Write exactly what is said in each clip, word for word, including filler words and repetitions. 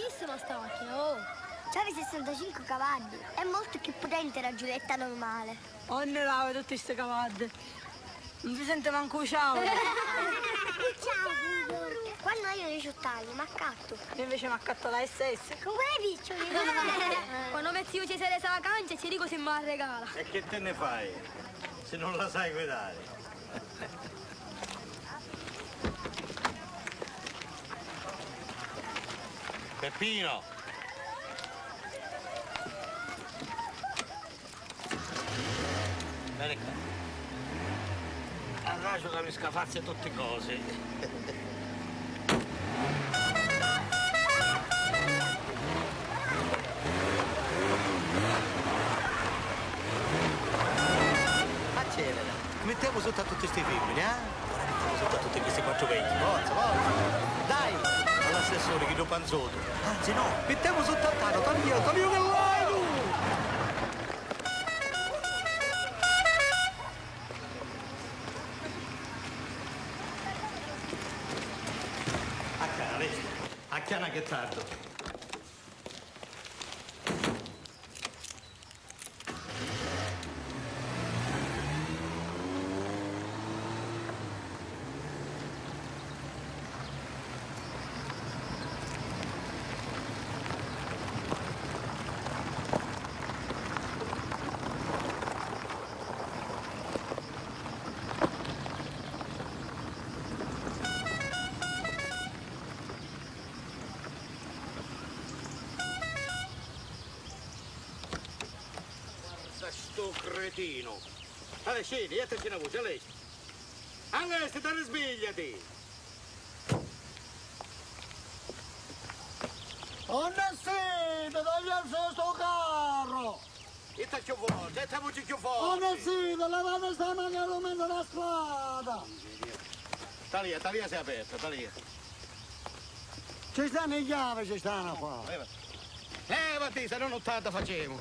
Bellissima sta macchina, oh! C'havi sessantacincu cavaddi, è molto più potente della Giulietta normale. Unni l'havi tutti sti cavaddi? Non si sente manco u ciauru. Quannu haiu diciottu anni, m'accattu. Io invece m'accatto la S S. Con quei piccioli. Quando me zio Cesare se la cancia, ci dico se me la regala. E che te ne fai se non la sai guidare? Peppino! Veni ccà. Arrasciu ca mi scafazzi tutti cosi. Accelera. Mittemu sutta a tutti sti fimmini, eh? Ora mittemu sutta a tutti chisti quattru vecchi, forza, forza. Dai! All'assessore, chiddu panzotu. Anzi, no, mittemu sutta a Tanu, Tanu, Tanu, che l'hai tu! Acchiana, Alessio, acchiana che è tardi. Guarda stu cretinu! Alè, scini, jettaci na vuci, alè! Alè, sti, risbigliati! Unni siti? Taglia su stu carru! Jetta cchiù forti, jetta vuci cchiù forti! Unni siti? Levati sta manu e rumenti la strada! Talia, talia si è aperta, talia! Ci stannu i chiavi, ci stannu qua! Levati, se no nuttarda facemu!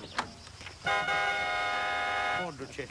Moddu c'è!